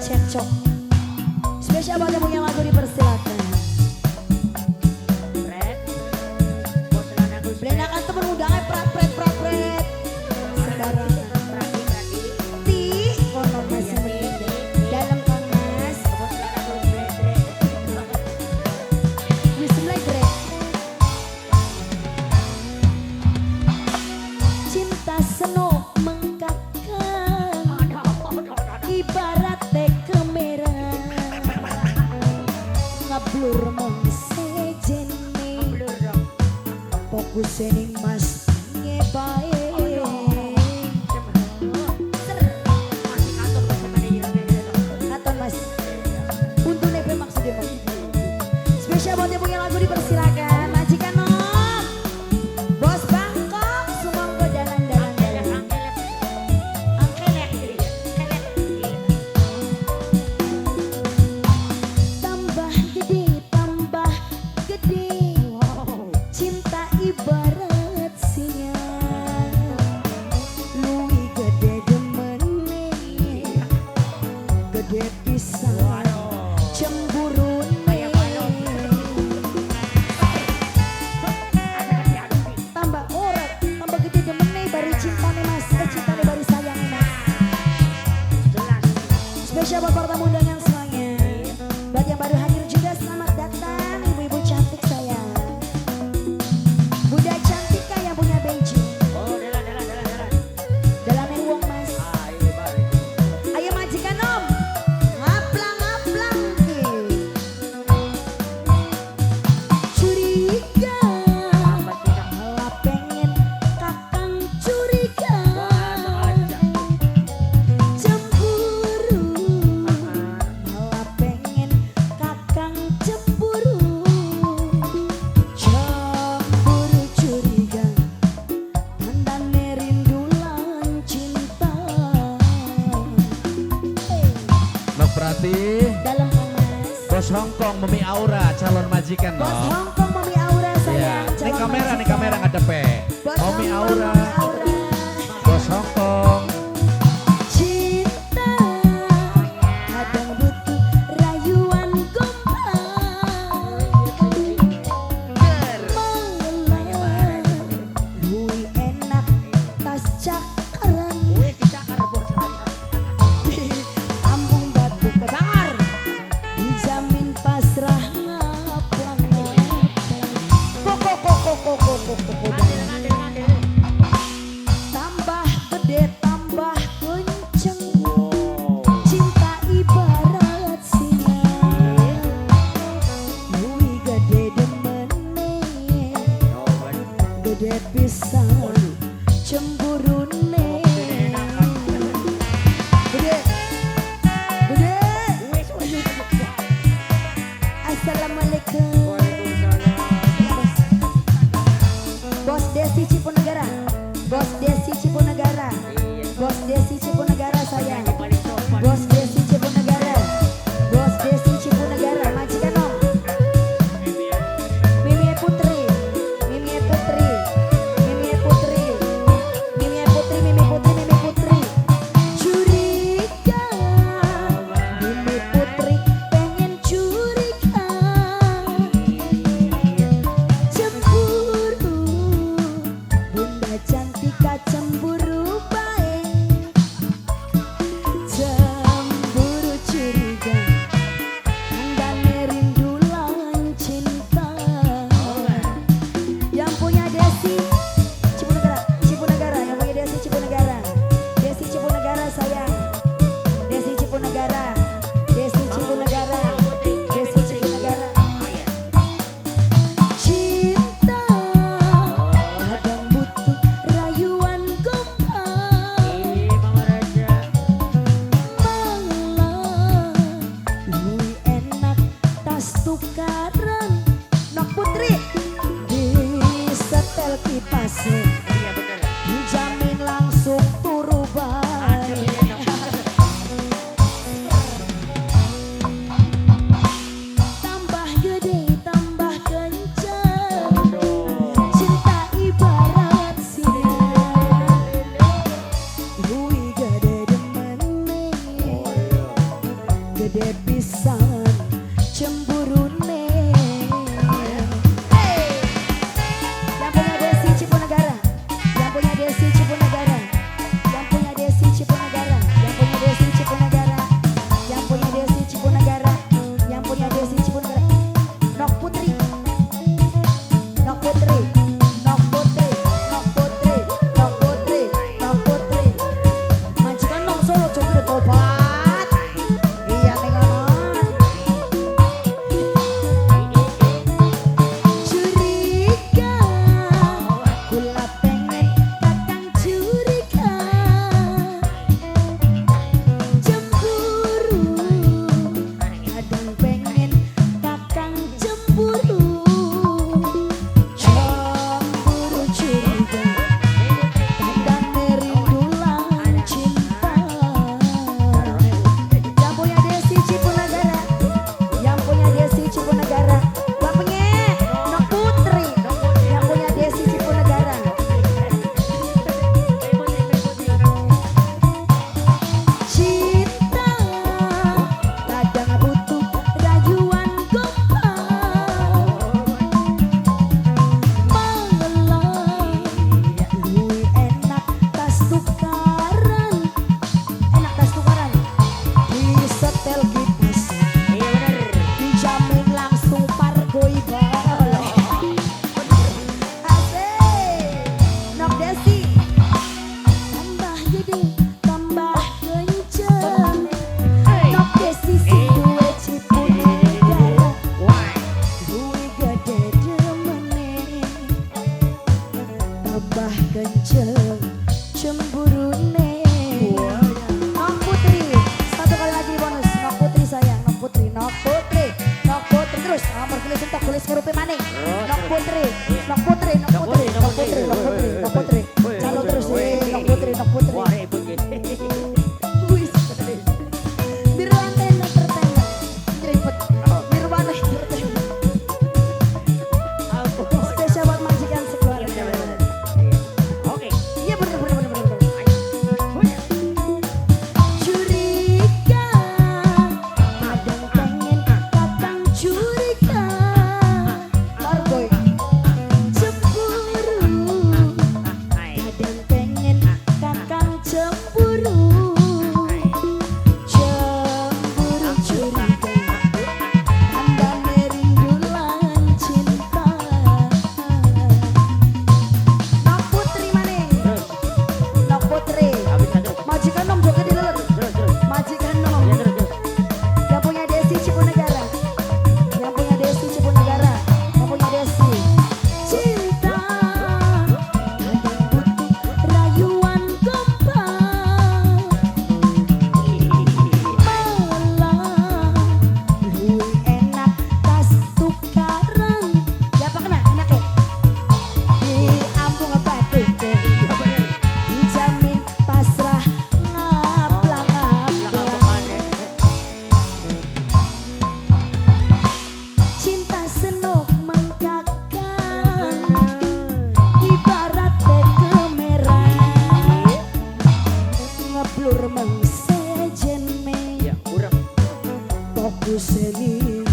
Cekcok. Spesial buat yang punya lagu dipersilakan. Pret. Bos lanang wis Belenakan temen undangnya prat pret prat pret. Sembarangan. Prati prati. Ti kono mas dalam kang mas. Bos lanang wis bledrek. Wis mledrek. Cinta seno mengkakang ibarat kemerah ngeblur mung sejene Blur dong. Fokus ning mas ngebae. Masih kantor semene irenge. Katon mas untune pe maksudnya Mas. Spesial buat yang punya lagu dipersilakan. Majikan nom Bos Bangkok sumangga dalan dalan dalan. Angkelek, angkelek. Kelek. Tambah gede tambah gede. Wow. Cinta ibarat sinyal luwih gede demene gede pisan Waduh. cemburune. Kayak balon. Tambah ora tambah gede demene bari cintane mas, eh cintane bari sayangnya mas. Jelas. Spesial buat para tamu undangan semuanya. Buat yang baru hadir juga selamat datang ibu-ibu cantik saya. Bunda Cantika yang punya benci. Oh, dalan dalan dalan dalan. Dalane wong mas. Ah, iya balik. Ayo majikan om. Ngaplang ngaplang ki. Curiga. Malah pengen kakang curiga. Cemburu. Malah pengen kakang cemburu. Cemburu curiga. Tandane rindu lan cinta. Hey. Nok Prati, Dalam Kang Mas. Bos Hongkong Memi Aura calon majikan Bos Nok. Hongkong Mami Aura Iya. sayang. Ini calon kamera nih majikan. Kamera ngadepe. Bos Mami Hongkong, Aura, Mami Aura. Bos Hongkong. Cinta kadang butuh rayuan gombal. Malah luwih enak tas cakaran. Wis dicakar bos. Tambung batu kebar dijamin pasrah ngaplang ngaplang. Kok kok kok kok kok kok kok kok. Ngandel ngandel ngandel. Tambah gede tambah kenceng. Cinta ibarat sinyal luwih gede demene gede pisan cemburune. Gede gede. Wis wis. Assalamualaikum. Waalaikumsalam. Bos Desi Cipunegara. Bos Desi Cipunegara. Bos Desi Cipunegara sayang. Paling sopan. Bos Desi Cipunegara. Bos Desi Cipunegara. Majikan om. Mimi Putri. Mimi Putri. Mimi Putri. Mimi Putri, Mimi Putri, Mimi Putri. Curiga. Mimi Putri pengen curiga. Cemburu. Bunda Cantika cemburu bae. Jejen me. Ya, kurang. Fokus ning